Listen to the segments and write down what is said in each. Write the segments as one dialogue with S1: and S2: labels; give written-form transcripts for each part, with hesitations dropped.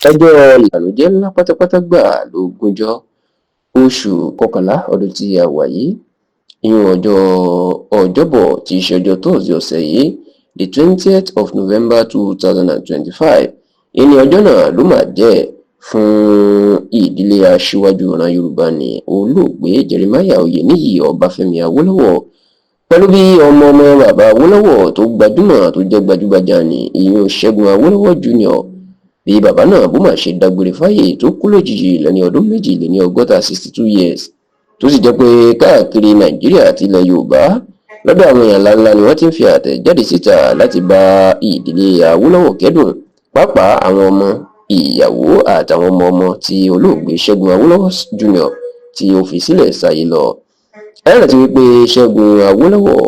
S1: Ọjọ́ ìbànújẹ́ ńlá pátápátá gbáà lógúnjọ́ oṣù kọkànlá ọdún tí a wà yìí, ìyún ọjọ́ Ọjọ́bọ̀ tí í ṣe ọjọ́ Thursday ọ̀sẹ̀ yìí, the 20th of November 2025. Ìní ọjọ́ náà ló máa jẹ́ fún ìdílé aṣíwájú ìran Yorùbá ní olóògbé Jeremiah Oyèníyì Ọbáfẹ́mi Awólọ́wọ̀, pẹ̀lú bí ọmọ ọmọ bàbá Awólọ́wọ̀ tó gbajúmọ̀, tó jẹ́ gbajúgbajà ní ìyún Ṣẹ́gun Awólọ́wọ̀ Junior, bí bàbá náà bó máa ṣe dágbére fáyé tó kú lójijì lẹ́ni ọdún 62, 62 years, tó sì jẹ́ pé káàkiri Nàìjíríà àti ilẹ̀ Yorùbá, lọ́dọ̀ àwọn èèyàn ńláńlá ni wọ́n ti ń fi àtẹ̀jáde síta láti bá ìdílé Awólọ́wọ̀ kẹ́dùn, pàápàá àwọn ọmọ, ìyàwó àtàwọn ọmọ ọmọ tí olóògbé Ṣẹ́gun Awólọ́wọ̀ Junior tí ó fi sílẹ̀ sáyé lọ. Ẹ rántí wípé Ṣẹ́gun Awólọ́wọ̀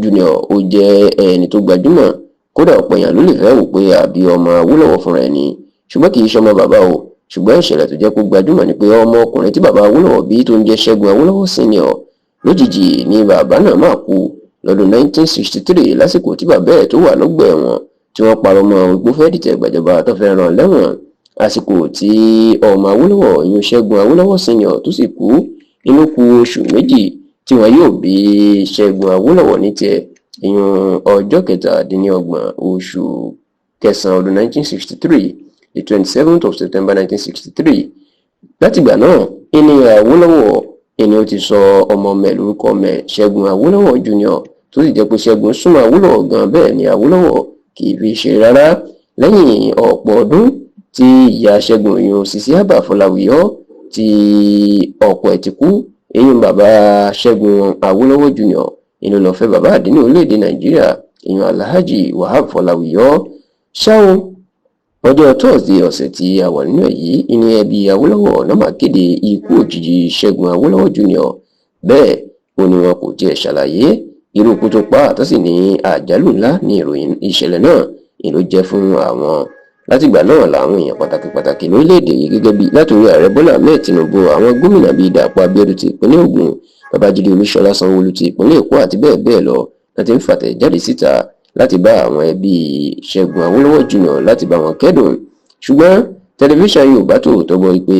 S1: Junior ó jẹ́ ẹni tó gbajúmọ̀, kódà ọ̀pọ̀ èèyàn ló lè fẹ́ wò pé àbí ọmọ Awólọ́wọ̀ fúnra ẹ̀ ni, ṣùgbọ́n kì í ṣọmọ bàbá o. Ṣùgbọ́n ìṣẹ̀lẹ̀ tó jẹ́ kó gbajúmọ̀ ni pé ọmọ ọkùnrin tí bàbá Awólọ́wọ̀ bí tó ń jẹ́ Ṣẹ́gun Awólọ́wọ̀ Senior, lójijì ni bàbá náà máa kú lọ́dún 1963, lásìkò tí bàbá ẹ̀ tó wà lọ́gbà ẹ̀wọ̀n tí wọ́n parọ́ mọ́ igbó fẹ́ dìtẹ̀ gbàjọba tó fẹ́ rán lẹ́wọ̀n. Àsìkò tí ọmọ Awólọ́wọ̀, ìyún Ṣẹ́gun Awólọ́wọ̀ Senior, tó sì kú inú kù oṣù 2 tí wọn yóò bí Ṣẹ́gun Awólọ́wọ̀ ní tiẹ̀, ìyún ọjọ́ 27 oṣù kẹsàn-án ọdún 1963, the 27th of September 1963. Látìgbà náà ìní Awólọ́wọ̀ ìní ó ti sọ ọmọ ọmọ ẹ̀ lórúkọ ọmọ ẹ̀, Ṣẹ́gun Awólọ́wọ̀ Junior, tó sì jẹ́ pé Ṣẹ́gun súnmọ́ Awólọ́wọ̀ gan, bẹ́ẹ̀ ni Awólọ́wọ̀ kì í fi ṣe rárá. Lẹ́yìn ọ̀pọ̀ ọdún tí ìyá Ṣẹ́gun, ìyún Sisi Abba Fọláwíyọ, tí ọkọ ẹ̀ ti kú, ìyún bàbá Ṣẹ́gun Awólọ́wọ̀ Junior ìlú lọ fẹ́ bàbá àdínní orílẹ̀-èdè Nàìjíríà, ìyún Alhaji Wahab Fọláwíyọ. Ṣá o, ọjọ́ Thursday ọ̀sẹ̀ tí a wà nínú ẹ̀ yìí ìní ẹbí Awólọ́wọ̀ náà máa kéde ikú òjijì Ṣẹ́gun Awólọ́wọ̀ Junior. Bẹ́ẹ̀ ó ní wọn kò tiẹ̀ ṣàlàyé irú ikú tó pa á, tó sì ní àjálù ńlá ní ìròyìn ìṣẹ̀lẹ̀ náà ìlú jẹ́ fún àwọn. Látìgbà náà làwọn èèyàn pàtàkì pàtàkì lórílẹ̀‐èdè yìí, gẹ́gẹ́ bí látòrí Ààrẹ Bọ́lá Ahmed Tinubu, àwọn gómìnà bíi Dàpọ̀ Abíọ́dún ti ìpínlẹ̀ Ògùn, Babájídé Olúṣọlá Sanwó-Olú ti ìpínlẹ̀ Èkó àti bẹ́ẹ̀ bẹ́ẹ̀ lọ, láti ń fàtẹ̀jáde síta láti bá àwọn ẹbí Ṣẹ́gun Awólọ́wọ̀ Junior, láti bá wọn kẹ́dùn. Ṣùgbọ́n tẹlifíṣàn Yorùbá Tòótọ́ gbọ́ pé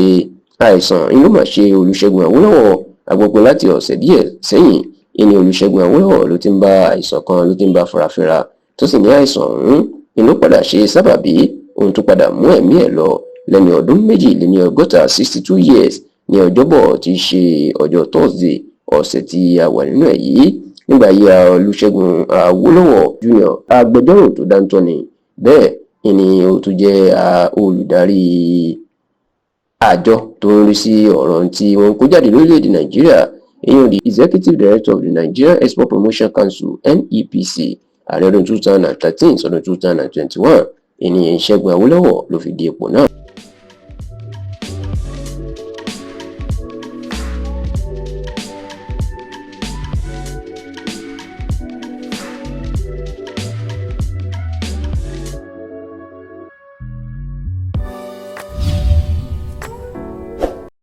S1: àìsàn inú mà ṣe Olúṣẹ́gun Awólọ́wọ̀. Agbègbè láti ọ̀sẹ̀ díẹ̀ sẹ́yìn ìní Olúṣẹ́gun Awólọ́wọ̀ ló ti ń bá àìsàn kan, ló ti ń bá farafinra, tó sì ní àìsàn ọ̀hún inú padà ṣe sábàbí ohun tó padà mú ẹ̀mí ẹ̀ lọ lẹ́ni ọdún 62, 62 years, ní Ọjọ́bọ̀ tí í ṣe ọjọ́ Thursday ọ̀sẹ̀ tí a wà nínú ẹ̀ yìí. Nígbà yí Olúṣẹ́gun Awólọ́wọ̀ Junior, agbẹjọ́rò tó dáńtọ́ ni, bẹ́ẹ̀ ni ó tún jẹ́ olùdarí àjọ tó ń rí sí ọ̀rọ̀ tí wọ́n ń kó jáde lórílẹ̀‐èdè Nàìjíríà, ìyẹn the Executive Director of the Nigerian Export Promotion Council, NEPC, ààrẹ ọdún 2013 sọdún 2021. Ìníyẹn Ṣẹ́gun Awólọ́wọ̀ ló fi di ipò náà.